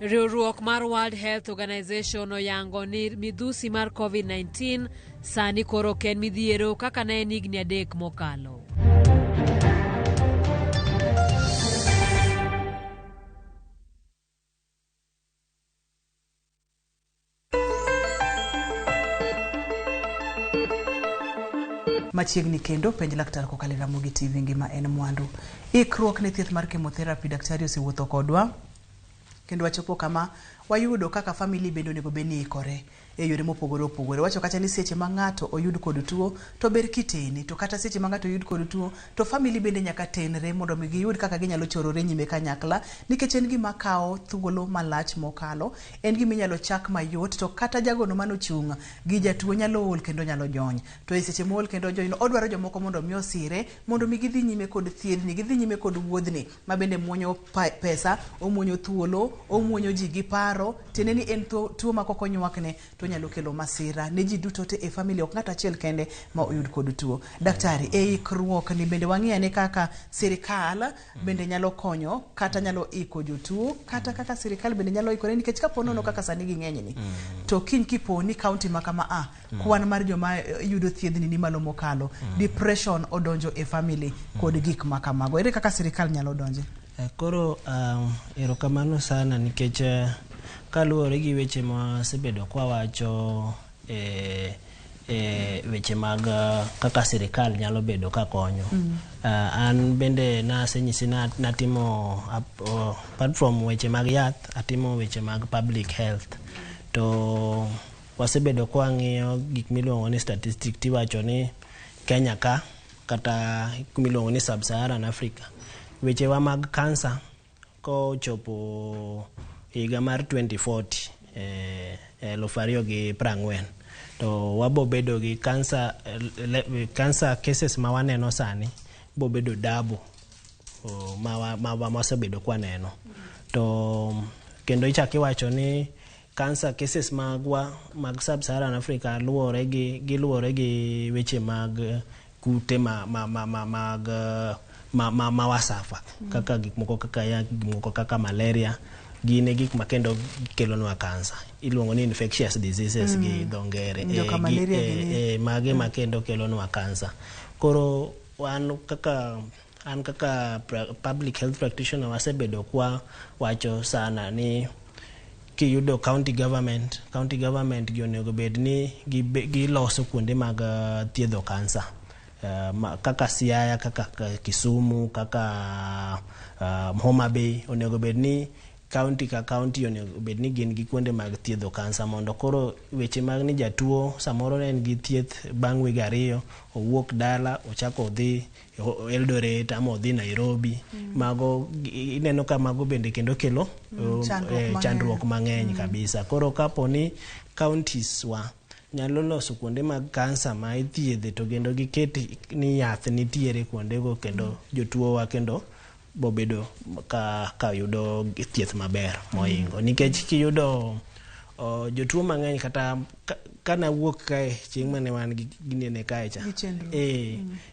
Speaker 24: Riwruok mar World Health Organization oyango ni midhusi mar COVID-19 sani koro ok en midhiero kaka ne en higni 3 mokalo.
Speaker 2: Machiegni kendo penj laktar kokalo e Ramogi TV ngima en mwandu. Ikruok ne thieth mar chemotherapy, daktari osewuotho kodwa kendo wachopo kama wayudo kaka family bende onego bed ni ikore. e yore mopogore opogore. Wacho kacha ni seche ma ng'ato oyud kod tuo to ber kitene, to kata seche ma ng'ato oyud kod tuo to family bende nyaka tenre mondo mi giyud kaka ginyalo chorore nyime kanyakla, nikech en gima kawo thuolo malach mokalo, en gima inyalo chak mayot to kata jagono manochung' gi jatuo nyalo ol kendo nyalo jony. To e seche mool kendo ojony no, odwaro jomoko mondo mi osire mondo mi gidhi nyime kod thiedhni, gidhi nyime kod wuodhni ma bende muonyo pesa, omuonyo thuolo, omuonyo ji gi paro, tiende ni en tuo ma kok onywakne to onyalo kelo masira ne ji duto te e family, ok ng'ato achiel kende ma oyud kod tuo. Daktari, e ikruok ni bende wang'i ane kaka sirikal bende nyalo konyo kata nyalo iko jotuo, kata kaka sirikal bende nyalo ikore, nikech kapo nono kaka sani ging'eny ni, to kiny kipo ni kaunti ma kama a kwan mar joma yudo thiedhni ni malo mokalo, depression odonjo e family kod gik ma kamago, ere kaka sirikal nyalo donje?
Speaker 1: Koro erokamano sana nikech kaluwore gi weche ma wasebedo kwawacho e weche mag kaka sirikal nyalo bedo ka konyo. An bende nasenyisi natimo apart from weche mag yath, atimo weche mag public health. To wasebedo kwang'iyo gik miluongo ni statistic tiwacho ni Kenya ka kata miluongo ni Sub-Saharan Africa wechewa mag kansa kochopo higa mar 2040 2040 to wabo bedo gi cancer, cancer cases ma waneno sani bo bedo double ma wasebedo kwaneno. To kendo ichak iwacho ni cancer cases magwa mag Sub-Saharan Africa luwore gi giluwore gi weche mag kute ma mag ma wasafa kaka gik moko kaka ya gik moko kaka malaria gin e gik ma kendo kelonwa kansa iluongo ni infectious diseases gi dho ngere.
Speaker 2: Joka malaria gini.
Speaker 1: Mage ma kendo kelonwa kansa. Koro wan kaka an kaka public health practitioner wasebedo kwa wacho sana ni kiyudo county government gi onego bed ni giloso kuonde mag thiedho kansa kaka Siaya, kaka Kisumu, kaka Homa Bay. Onego bed ni county ka county onego bed ni gin gi kuonde mag thiedho kansa mondo koro weche mag ni jatuo samoro ne en gi thieth bang' wige 2 owuok dala ochako odhi Eldoret ama odhi Nairobi. Mago ineno ka mago bende kendo kelo
Speaker 2: chandruok mang'eny.
Speaker 1: Chandruok mang'eny kabisa. Koro kapo ni counties wa nyalo loso kuonde mag kansa ma ithiedhe to kendo giket ni yath nitiere kuondego kendo jotuo wa kendo bobedo ka yudo thieth maber moingo nikech kiyudo jotuo mang'eny kata kanawuok kae chieng' mane wan gi ginene kae cha
Speaker 2: Gi chenro.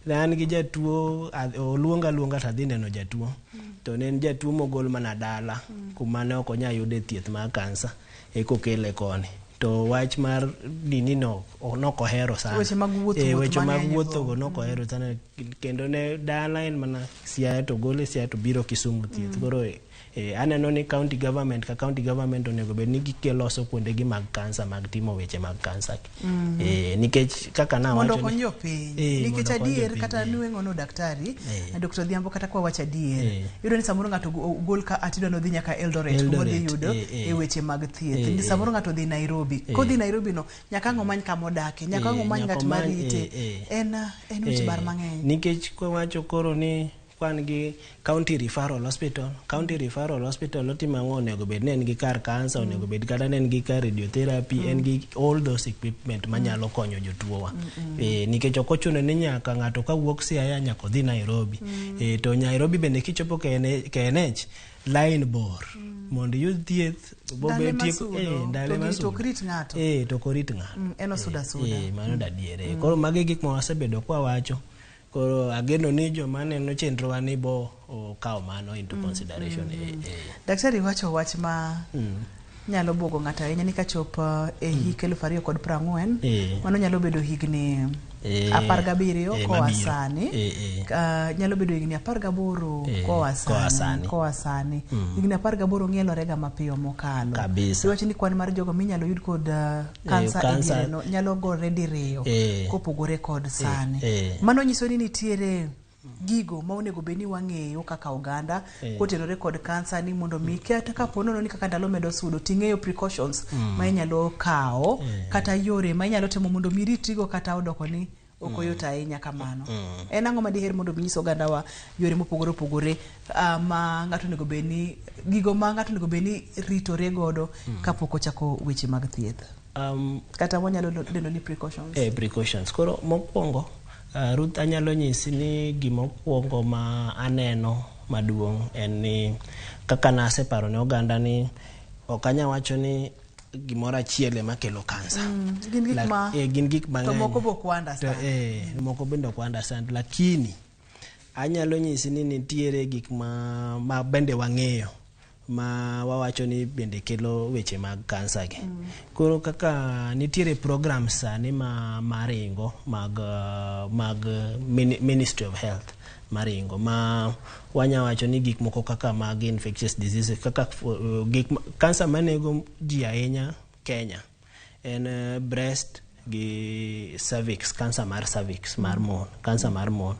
Speaker 1: Ne an gi jatuo oluonga luonga tadhi neno jatuo to ne en jatuo mogol mana dala kuma ne ok onyal yude thieth mar kansa ekokele koni to wach mar nini no nokohero sana.
Speaker 2: Weche mag wuoth, wuoth
Speaker 1: weche mag
Speaker 2: mang'eny go.
Speaker 1: Wuotho go nokohero sana kendo ne dala en mana Siaya to gole Siaya to biro Kisumu thieth. Koro aneno ni county government ka county government onego bed ni giloso kuondegi mag kansa mag timo weche mag kansa nikech kaka
Speaker 2: mondo
Speaker 1: nawacho ni
Speaker 2: okony jopiny nikech
Speaker 1: mondo okony
Speaker 2: adier
Speaker 1: jopiny,
Speaker 2: kata nweng'o no daktari Dr. Odhiambo kata kwa wacho adier iyudo ni samoro ng'ato ogol ka atidwa nodhi nyaka Eldoret kuma odhi
Speaker 1: Eldoret,
Speaker 2: yudo e weche mag thieth. Ni samoro ng'ato odhi Nairobi kodhi Nairobi no nyaka ang' omany kama odake nyaka ang' omany
Speaker 1: nyaka
Speaker 2: ng'at marite en wich bar mang'eny.
Speaker 1: Nikech kwawacho koro ni kwan gi county referral hospital, county referral hospital otimo ang'o? Onego bed ni en gi kar kansa, onego bed kata ni en gi kar radiotherapy, en gi all those equipment manyalo konyo jotuowa nikech ok ochuno ni nyaka ng'ato kawuok Siaya nyaka odhi Nairobi. To Nairobi bende kichopo KNH line bor mondo iyud thieth
Speaker 2: Ndalo
Speaker 1: bobe tieko
Speaker 2: masudo,
Speaker 1: ndalo
Speaker 2: to gini to
Speaker 1: masudo.
Speaker 2: ok rit ng'ato.
Speaker 1: To ok orit ng'ato.
Speaker 2: En osudo asuda.
Speaker 1: Mano dadier. Koro magi e gik ma wasebedo kwawacho. Koro ageno ni joma neno chenrowa ni bo okawo mano into consideration.
Speaker 2: Daktari wacho wach ma nyalo buogo ng'ato ahinya ni kachop e hik 2040 mano nyalo bedo higni 17 koa
Speaker 1: mabiro.
Speaker 2: sani. Nyalo bedo higni 18 koa
Speaker 1: koa
Speaker 2: sani
Speaker 1: sani.
Speaker 2: Koa sani higni 18 ng'ielore ga mapiyo mokalo.
Speaker 1: Kabisa.
Speaker 2: Iwacho ni kwan mar jogo minyalo yud kod kansa e
Speaker 1: kansa.
Speaker 2: diere no nyalo gore diriyo kopogore kod sani. Mano nyiso ni nitiere gigo ma onego bed ni wang'eyo kaka oganda kotenore kod kansa ni mondo mi kata kapo nono ni kaka ndalo medo sudo ting'eyo precautions ma inyalo kawo kata yore ma inyalo timo mondo mi iritrigo kata odoko ni ok oyot ahinya kamano. En ang'o ma diher mondo mi nyis ogandawa yore mopogore opogore ma ng'ato onego bed ni gigo ma ng'ato onego bed ni ritore godo kapok ochako weche mag thieth kata wanyalo dendo ni precautions?
Speaker 1: Precautions. Koro mokwongo, Ruth, anyalo nyisi ni gimokwongo ma aneno maduong' en ni kaka naseparo ne oganda ni ok anya wacho ni gimoro achiel ema kelo kansa.
Speaker 2: Gin gik ma
Speaker 1: gin gik
Speaker 2: to
Speaker 1: mang'eny.
Speaker 2: Moko be ok wa-understand.
Speaker 1: To, moko bende ok wa-understand, lakini anyalo nyisi ni nitiere gik ma bende wang'eyo ma wawacho ni bende kelo weche mag kansa gi. Koro kaka nitiere program sani ma maringo mag Ministry of Health maringo ma wanya wacho ni gik moko kaka mag infectious diseases, kaka gik kansa manego ji ahinya Kenya en breast gi cervix, kansa mar cervix mar mon, kansa mar mon.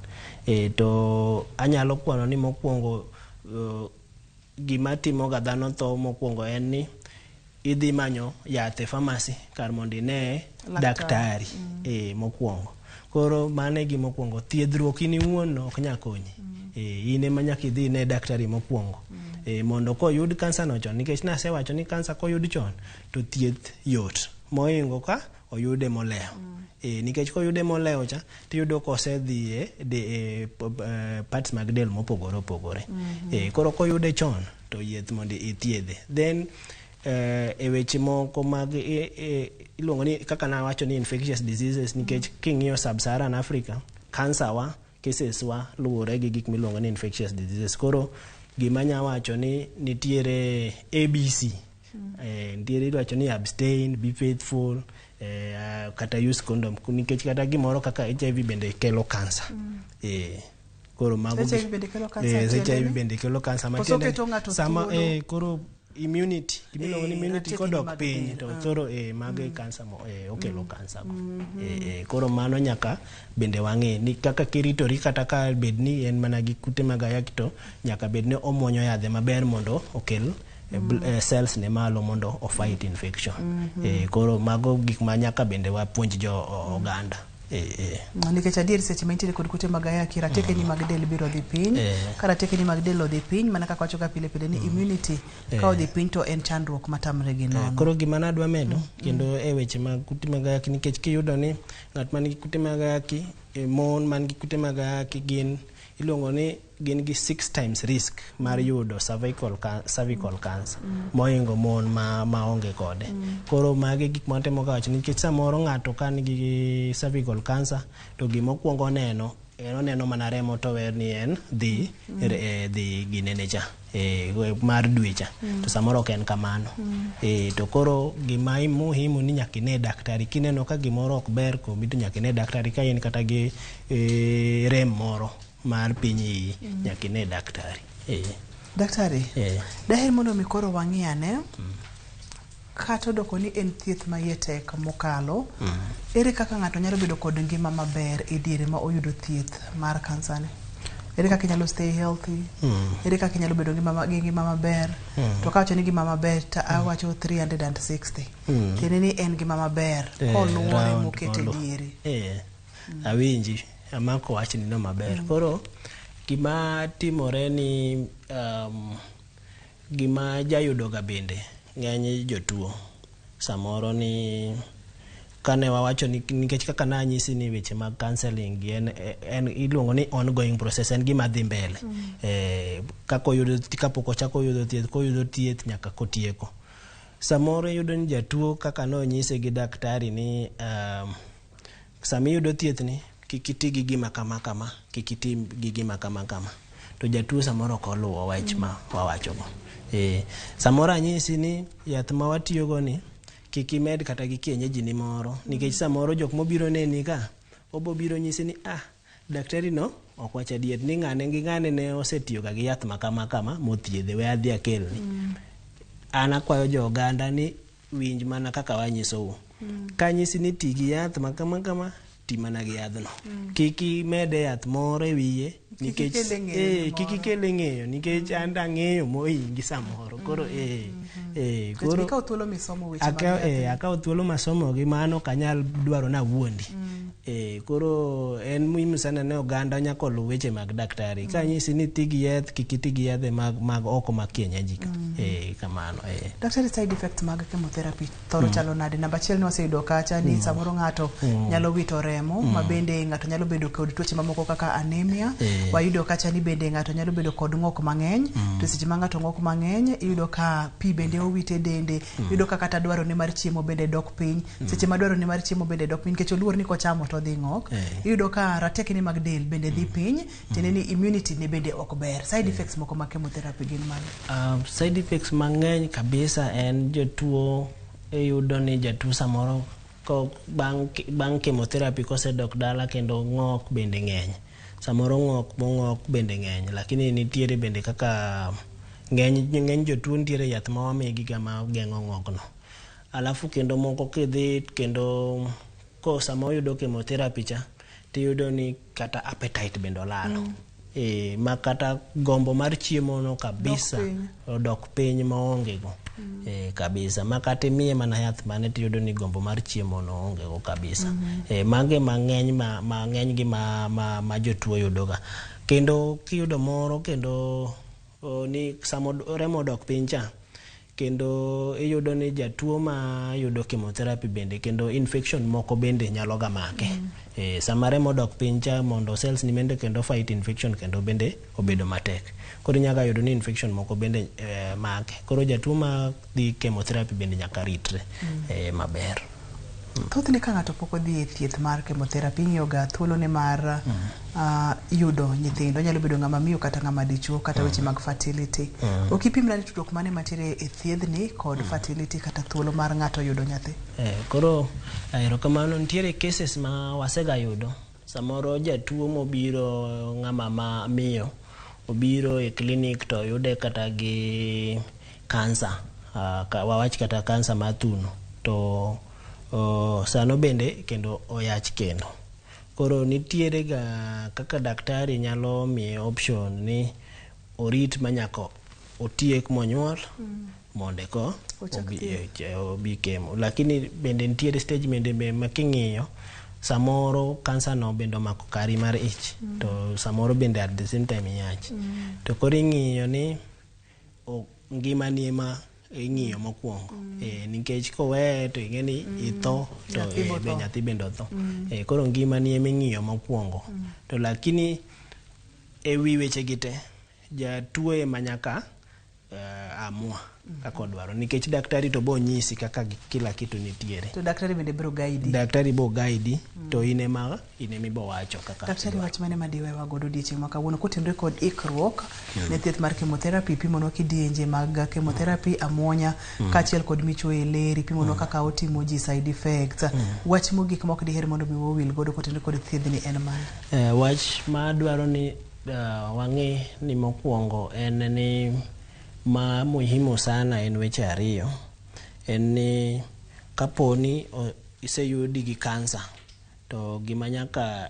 Speaker 1: To anyalo kwano ni mokwongo, gima timo ga dhano tho mokwongo en ni idhi manyo yath e pharmacy kar mondo ine
Speaker 2: Laktar.
Speaker 1: daktari mokwongo. Koro mano e gima okwongo. Thiedhruok in iwuon no ok nyal konyi. In ema nyaka idhi ine daktari mokwongo. Mondo koyud kansa no chon, nikech nasewacho ni kansa koyud chon to thieth yot mohingo ka oyude molewo. Nikech koyude molewo cha tiyudo kosedhi e parts mag del mopogore opogore. Koro koyude chon to yeth mondo ithiedhe. Then e weche moko mag iluongo ni kaka nawacho ni infectious diseases, nikech king'iyo sub-Saharan Africa, cancer wa cases wa luwore gi gik miluongo ni infectious diseases. Koro gima anya wacho ni nitiere ABC. Nitiere iwacho ni abstain, be faithful, kata use condom, nikech kata gimoro kaka HIV bende kelo cancer. Koro mago
Speaker 2: HIV bende kelo cancer, tiende
Speaker 1: HIV
Speaker 2: ni?
Speaker 1: bende kelo cancer.
Speaker 2: Koso
Speaker 1: Matiende
Speaker 2: keto ng'ato
Speaker 1: sama
Speaker 2: thuolo?
Speaker 1: Koro immunity, gimiluongo ni immunity
Speaker 2: Ratekni
Speaker 1: kodok
Speaker 2: mag
Speaker 1: piny
Speaker 2: del,
Speaker 1: to koro mago e cancer mo okelo cancer go. Koro mano nyaka bende wang'e ni kaka kiritori, kata ka bed ni en mana gi kute mag ayaki, to nyaka bed ni omuonyo yadhe maber mondo okel cells ne malo mondo o fight infection. Koro mago gik ma nyaka bende wapuonj jo oganda.
Speaker 2: Nikech adier seche ma intiere kod kute mag ayaki, ratekeni mag del biro dhi piny. Ka ratekeni mag del odhi piny, mana kaka wacho ga pile pile ni immunity ka odhi piny to en chandruok matamre gi nono.
Speaker 1: Koro gima nadwa medo kendo e weche mag kute mag ayaki, nikech kiyudo ni ng'at man gi kute mag ayaki, mon man gi kute mag ayaki gin iluongo ni gin gi 6 times risk mar yudo cervical cancer mohingo mon ma maonge kode. Koro magi gik ma watemo ga wacho, nikech samoro ng'ato ka nigi cervical cancer to gimokwongo neno en oneno mana remo to wer ni en dhi dhi ginene cha mar dwe cha, to samoro ok en kamano. To koro gima muhimu ni nyaka ine daktari kineno ka gimoro ok ber komi, to nyaka ine daktari ka in kata gi rem moro mar piny iyi, nyaka ine daktari.
Speaker 2: Daktari, daher mondo mi koro wang'i ane kata odoko ni en thieth ma iye tek mokalo, ere kaka ng'ato nyalo bedo kod ngima maber e diere ma oyudo thieth mar kansa ni? Ere kaka inyalo stay healthy? Ere kaka inyalo bedo gi ngima maber? To kawacho ni ngima maber to awacho 360. Tiende ni en ngima maber koluwore
Speaker 1: round
Speaker 2: moket e diere.
Speaker 1: Awinji, amako wachni no maber. Koro gima timore ni gima jayudo ga bende ng'eny jotuo samoro ni kane wawacho ni nikech kaka nanyisi ni weche mag counseling gi en iluongo ni ongoing process, en gima dhi mbele kaka oyudo kapok ochako yudo thieth, koyudo thieth nyaka kotieko. Samoro iyudo ni jatuo kaka nonyise gi daktari ni sama iyudo thieth ni kik iti gi gima kama kama, kik iti gi gima kama kama, to jatuo samoro ok oluwo wach ma wawachogo. Samoro anyisi ni yath ma watiyogo ni kik imed kata gi kienyeji ni moro, nikech samoro jok mobiro neni ka obo biro nyisi ni ah, daktari no ok wach adier ni ng'ane gi ng'ane ne osetiyo ga gi yath ma kama kama mothiedhe, we adhi akelni. An akwayo jo oganda ni winj mana kaka wanyisou. Kanyisi ni ti gi yath ma kama kama. ti mana gi yadhno. Kik imede yath moro e wiye nikech
Speaker 2: ikele ng'eyo
Speaker 1: kik ikele ng'eyo nikech an ang'eyo mohingi samoro. Koro
Speaker 2: Nikech
Speaker 1: koro
Speaker 2: ikawo thuolo misomo weche mag
Speaker 1: akawo
Speaker 2: yath.
Speaker 1: akawo thuolo masomo gi mano ok anyal dwaro ni awuondi. Koro en muhimu sana ne oganda nyaka oluw weche mag daktari. Ka anyisi ni ti gi yath, kik iti gi yadhe mag oko mag kienyeji ka. Kamano.
Speaker 2: Daktari, side effects mag chemotherapy thoro chalo nade? Namba achiel ne waseyudo kacha ni samoro ng'ato nyalo wito remo, ma bende ng'ato nyalo bedo kod tuoche mamoko kaka anemia. Wayudo kacha ni bende ng'ato nyalo bedo kod ng'ok mang'eny. To seche ma ng'ato ng'ok mang'eny, iyudo ka pi bende owite dende. Iyudo ka kata dwarone mar chiemo bende dok piny. Seche ma dwarone mar chiemo bende dok piny, nikech oluor ni kochamo to odhi ng'ok. Iyudo ka ratekene mag del bende dhi piny, tiende ni immunity ne bende ok ber. Side effects moko mag chemotherapy gin mage?
Speaker 1: Side effects mang'eny kabisa en jotuo iyudo ni jatuo samoro ko bang' chemotherapy kosedok dala kendo ng'ok bende ng'eny. Samoro ng'ok mong'ok bende ng'eny, lakini nitiere bende kaka ng'eny jotuo nitiere yath ma wamiyogi ga ma geng'o ng'okno. Alafu kendo moko kidhi kendo ko sama oyudo chemotherapy cha tiyudo ni kata appetite bende olalo. Ma kata gombo mar chiemo no kabisa odok piny maonge go. Kabisa ma kata imiye mana yath mane tiyudo ni gombo mar chiemo no onge go kabisa. Mage mang'eny mang'eny gi ma jotuo yudoga. Kendo kiyudo moro kendo ni sama remo odok piny cha kendo iyudo ni jatuo ma yudo chemotherapy bende kendo infection moko bende nyalo ga make. Sama remo odok piny cha mondo cells ni bende kendo fight infection kendo bende obedo matek. Koro inyalo yudo ni infection moko bende make. Koro jatuo ma dhi chemotherapy bende nyaka ritre maber.
Speaker 2: Thothne ka ng'ato pok odhi e thieth mar chemotherapy, ing'iyo ga thuolone mar yudo nyithindo. Onyalo bedo ng'ama miyo kata ng'ama dichuo, kata weche mag fertility. Ok ipimna ni tudruok mane mantiere e thiedhni kod fertility kata thuolo mar ng'ato yudo nyathi?
Speaker 1: Koro erokamano, nitiere cases ma wasega yudo. Samoro jatuo mobiro ng'ama ma miyo obiro e clinic to oyude kata gi kansa, wawach kata kansa mar thuno, to sano bende kendo oyach kendo. Koro nitiere ga kaka daktari nyalo miye option ni orit manyaka otiek monyuol mondo eko obi kemo. Lakini bende nitiere stage bende ma king'iyo samoro kansa no bende omako kari mar ich, to samoro bende at the same time iyach. To koro ing'iyo ni ngimani ema ing'iyo mokwongo. Nikech koweye to ing'e ni itho to be nyathi bende otho. Koro ngimani ema ing'iyo mokwongo. To lakini e wi weche gi te, jatuo ema nyaka amua kaka odwaro, nikech daktari to bo nyisi kaka kila kitu nitiere.
Speaker 2: To daktari bende biro guide.
Speaker 1: Daktari bo guide, to in ema ibo wacho kaka.
Speaker 2: Daktari, wach mane madiwewa godo odiochieng' ma kawuono kotenore kod ikruok ne thieth mar chemotherapy? Ipimonwa kidienje mag chemotherapy, amuonya kaachiel kod michuoye e ler, ipimonwa kaka otimo ji side effects. Wach mogik mok diher mondo mi wawil godo kotenore kod thiedhni en mane?
Speaker 1: Wach madwaro ni wang'e ni mokwongo en ni ma muhimu sana en weche ariyo. En ni kaponi iseyudi gi kansa, to gima nyaka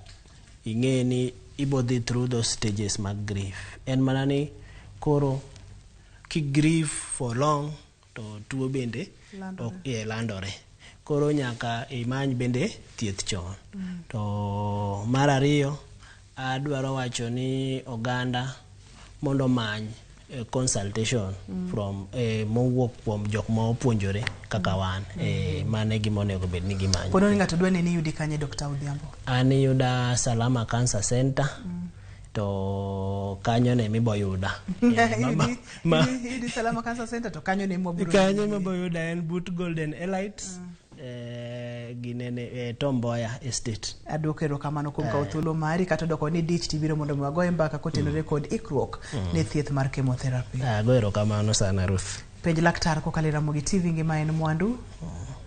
Speaker 1: ing'e ni ibo dhi through those stages mag grief. En mana ni koro ki grief for long to tuo bende landore. Koro nyaka imany bende thieth chon. To mar ariyo, adwaro wacho ni oganda mondo omany consultation from mowuok kuom jok ma opuonjore kaka wan. Mano e gima onego bed ni gimanyo.
Speaker 2: Pono ni ng'ato dwa neni, yudi kanye, Dr. Odhiambo?
Speaker 1: An iyuda Salama Cancer Center, to kanyo ne mibo yuda.
Speaker 2: Yudi Salama Cancer Center, to kanyo ne mwabiro.
Speaker 1: Kanyo mibo yuda en but Golden Elite, ginene Tom Mboya Estate.
Speaker 2: Aduoko erokamano kuom kawo thuolo mari kata doko ni dich tibiro mondo mi wagoye mbaka kotenore kod ikruok ne thieth mar chemotherapy.
Speaker 1: Ago erokamano sana, Ruth.
Speaker 2: Penj laktar kokalo e Ramogi TV, ngima en mwandu.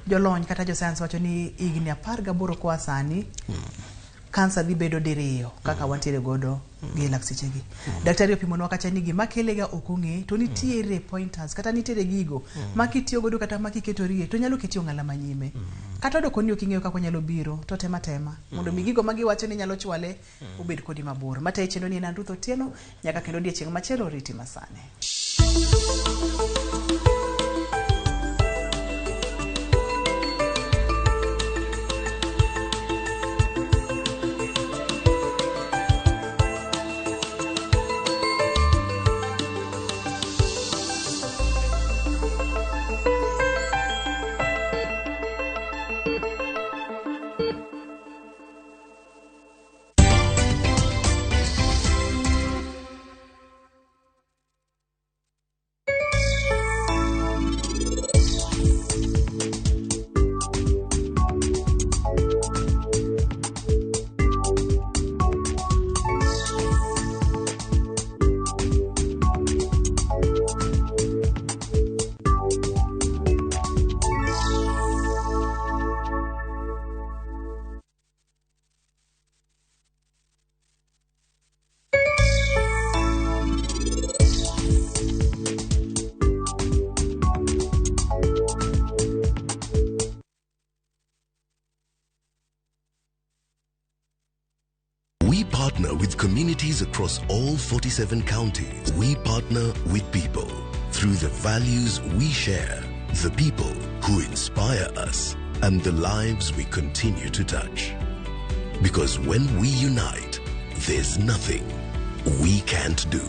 Speaker 2: Jolony kata jo science wacho ni higni 18 koa sani. kansa dhi bedo diriyo kaka wantiere godo gi laktechegi. Daktari opimonwa kacha ni gima kelega ok ong'e to nitiere pointers kata nitiere gigo ma kitiyo godo kata ma kiketorie to nyalo keti ong'ala manyime. Kata odoko ni ok ing'eyo kaka onyalo biro to tema tema mondo mi gigo ma giwacho ni nyalo chwale obed kodi mabor. Matayi chenro ni en an Ruth Otieno nyaka kendo odiechieng' machielo oriti masani.
Speaker 3: We partner with communities across all 47 counties. We partner with people through the values we share, the people who inspire us, and the lives we continue to touch. Because when we unite, there's nothing we can't do.